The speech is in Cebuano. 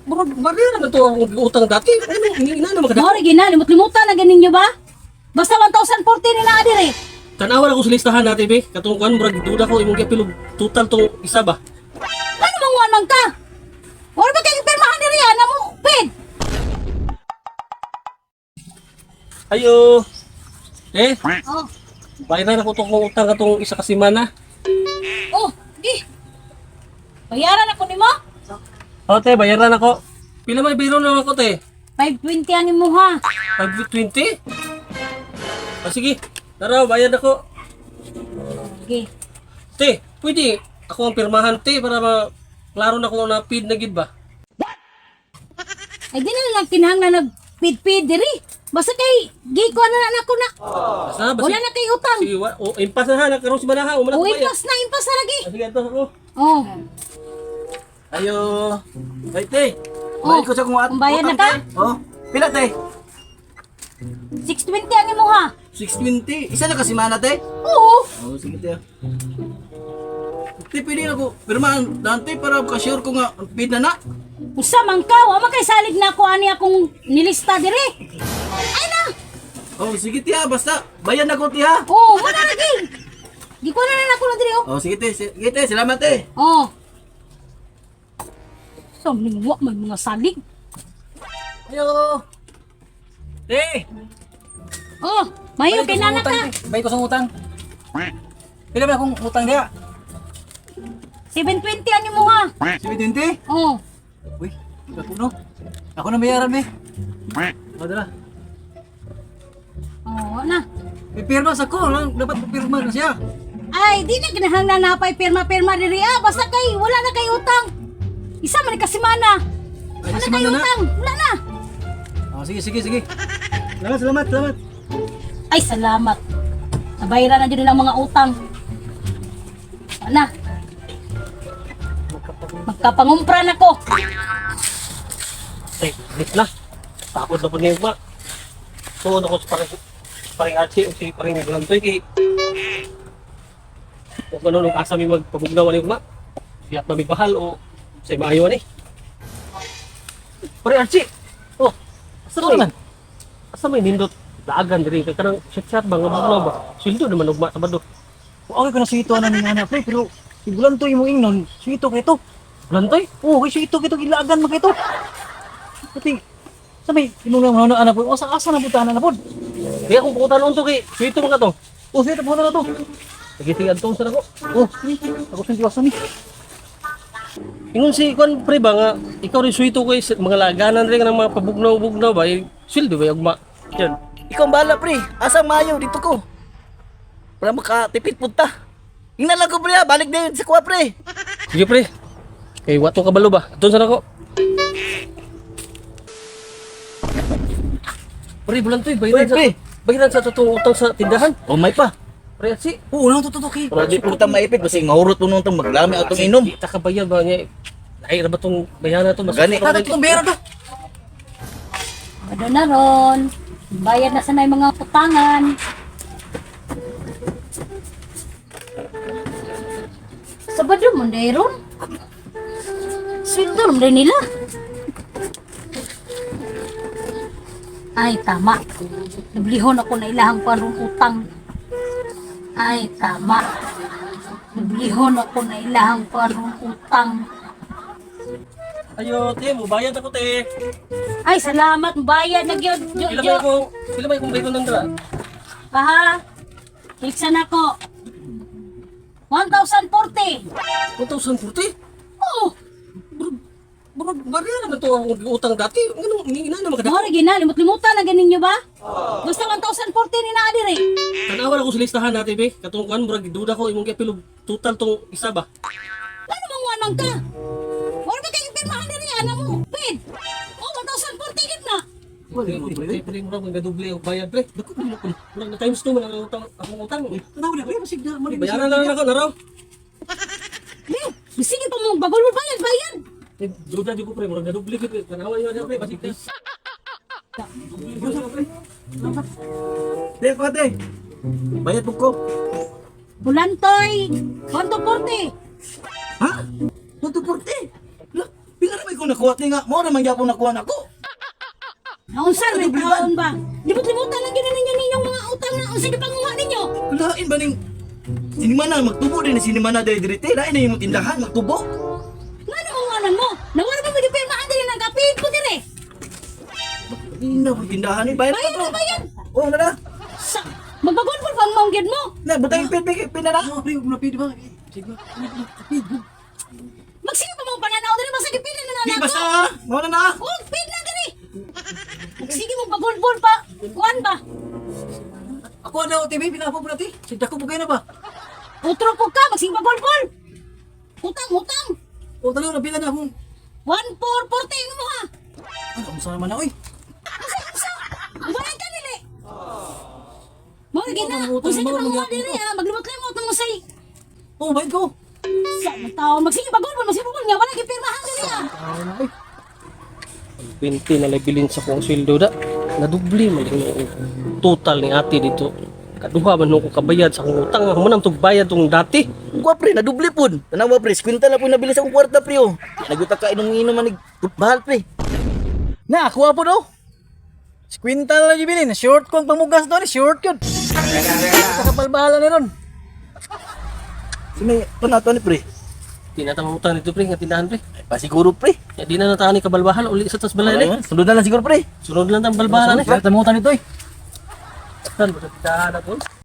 Murag barya naman to ang utang dati. Ano, ina na makadako. Mao gina, limot-limutan na ganin nyo ba? Basta 1,040 ni naa dire. Tanawa na ko sa listahan natin, be. Katong kuan, murag duda ko imong giapil og total tong isa ba. Ano manguan man ka? Wala ba kayong pirmahan diri ana mo pid? Ayo. Eh, Oh, bayaran ako tong utang katong isa ka semana. oh, di. Bayaran ako nimo? O, te, bayaran ako. Pila may bayaran na ako, te? 520 ang imuha. 520? Ah, sige. Tara, bayad ako. Okay. Te, pwede ako ang pirmahan, te, para ma klaro na ko na feed na gid ba? Ay di na lang kinahanglan nagpid-pid diri. Basta kay giko na na ako na. Basta, basta. Wala na kay utang. Sige, wa, o, impas na ha, nakaroon si Manaha, umala O ko ba? impas na, impas na lagi. Ah, sige, antos ako. Oh. Ayo. Ay, te. Oh, Bayad ko sa kung at bayad na utang, ka? te. Oh. Pila, te? 620 ang imuha. 620. Isa na kasi mana, te. Oo. Oh, sige, te. Te, pwede na ko. Pirmahan dante para ka-sure ko nga paid na na. Usa man ka, wa man kay salig na ako ani akong nilista diri. Ay na. Oh, sige, te, ha. Basta bayad na ko, te, ha. Oh, wala lagi. Giko na na ako na diri oh. Oh, sige, te. Sige, te. Salamat, te. Oh. So, wa man mga salig. Ayo. Te. Oh, mayo kay nana ka. Bayad ko sa utang. Pila ba akong utang diha? 720 ang imuha. 720? Oh. Uy, ako no. Ako na bayaran, be. Madala. Oh, na. Pipirma sa ko, lang dapat pipirma na siya. Ay, di na kinahanglan na pa'y pirma-pirma diri ah. Basta kay wala na kay utang. Isa man ka semana. Ay, Wala kay semana na? utang. Wala na. Oh, sige, sige, sige. Salamat, salamat, salamat. Ay, salamat. Nabayaran na dyan nilang mga utang. Wala na. Magkapangumpra na ko. Te, bit na. Takot na po niya ba? Tuon ako sa parang parang Archie o si parang Bulantoy kay kung ano nung asa mi magpabugnaw ani ugma. Siyat na mi bahal o sa maayo ani. Pare Archie. Oh, asa Ano may man? asa may nindot daagan diri kay kanang chat-chat ba nga bugnaw ba? Sweldo naman ugma Sabado. Okay ko na suwito na ni anak pre, pero sigulan to imong ingnon, suwito kay to. Bulantoy? Oo, kay suwito kay to gilaagan man kay to. Pati sa may imong lang na anak po, asa asa na buta na pod. Kaya kung pupunta noon to kay sweldo man ka to. Oh, suwito po na to. Sige sige adtong sa nako. Oh, sige. Ako sa tiwasan ni. Ingon si Kwan pre ba nga ikaw rin suwito kay sa mga laganan rin ng mga pabugnaw-bugnaw ba eh, sweldo ba ugma? Yan. Ikaw ang bahala, pre. Asa mayo dito ko. Para makatipid punta. Ingnan lang ko, pre, ha. Balik na yun sa kuha, pre. Sige pre. Kay wato kabalo ba? Doon sa nako. Pre, bulan to eh. Bayaran Pre, sa, pre. bayaran sa totoong utang sa tindahan. Oh, may pa. Pre, si. Oo, lang totoo kay. Para di puta maipit kasi mahurot po nung itong maglami atong inom. Di ta kabayad ba niya? Lahi ra ba tong bayaran to? Mas Gani. Tatat tong bera to. Bado na ron. Bayad na sanay mga utangan. Sabado mo na ron. Sweldo naman nila. Ay, tama. Nablihon ako na ilahang parong utang. Ay, tama. Nablihon ako na ilahang parong utang. Ayo, te, mo bayad ako te. Ay, salamat. Bayad na gyud. Jo, Pila jo. ba akong pila ba akong bayad ng dra? Paha, iksan ako. 1,040. 1,040? Oo. Bro, barya naman to ang utang dati. Ano, ina na makadako. Mao gina, limot-limutan na ganin nyo ba? Basta 1,040 ni naa diri. Tanawa na ko sa listahan natin, be. Katong kuan murag duda ko imong giapil og total tong isa ba. Ano manguan man ka? Wala ba kayong pirmahan diri ana mo? Pid. Oh, 1,040 gid na. Pre, pre, murag magadoble ang bayad, pre. Dako man ako. Murag na times 2 man ang utang akong utang. Tanaw na pre, masig na mali. Bayaran na lang ako, naraw. Di, sige pa mo bagol mo bayad bayad. Eh, duda di ko pre, murag nadoble ko pre. Tanawa yun pre, basig na. Doble ko, pre. Te, kuha, te. Bayad po ko. Bulantoy, 1,040. Ha? 140? La, pila na may kung nakuha ti nga, mao ra man gyapon nakuha nako. Naunsa man taon ba? Libot-libutan lang gyud ninyo ninyong mga utang na unsa gipanguha ninyo. Lain ba ning sinimana magtubo din na sinimana diri diri te, lain na imong tindahan magtubo. Ngano mo nga mo? Nawala ba mo gipirmahan diri nang kapit ko diri? Ina po tindahan ni bayad Bayad pa na to. bayad. Oh, na na. Sa magbagol pa ang maunggid mo. Na butang pin pin pin na na. Ah, pre, huwag na pwede ba? Sige ba? Magsige pa mong pananaw diri basta gipili na Di na basta, mao na na. Oh, pin na diri. Magsige mo bagol pa. Kuan ba? Ako na TV, pinapo po natin. Sige, dako po kayo na ba? Utro po ka, magsige bagol. Utang, utang. O, talo, napila na akong. 1440 mo ha. Ano, unsa naman na, oy. Unsa unsa? Bayad ka nili. Mo lagi na. Utang, utang, Unsa utang, ka panguha utang. diri ha? Maglimot-limot mo say. Oh, bayad ko. Sa man tao magsige bagol, magsige bagol nga wala gipirmahan diri ha. Ah, na, oy. 20 na labilin sa kong sweldo da. Nadubli man din ang total ni ate dito. Kaduha man ko kabayad sa akong utang. Mo nang bayad tong dati. Kuha pre, nadubli pud. Tanawa pre, 50 na po nabili sa akong kwarta pre oh. Naguta ka inom inom man bahal pre. Na, ako po daw. Si Quintal na gibilin. Short ko ang pamugas doon. Short yun. Kakabalbahala na ron. Si may panato ni pre. Di na utang dito pre, nga tindahan pre. Ay, pasiguro pre. Ya, di na nataan ni kabalbahal uli sa tas balay ni. Ay, sunod na lang siguro pre. Sunod lang tang balbahala ni. Tamutan nito eh. Tan, tindahan ako.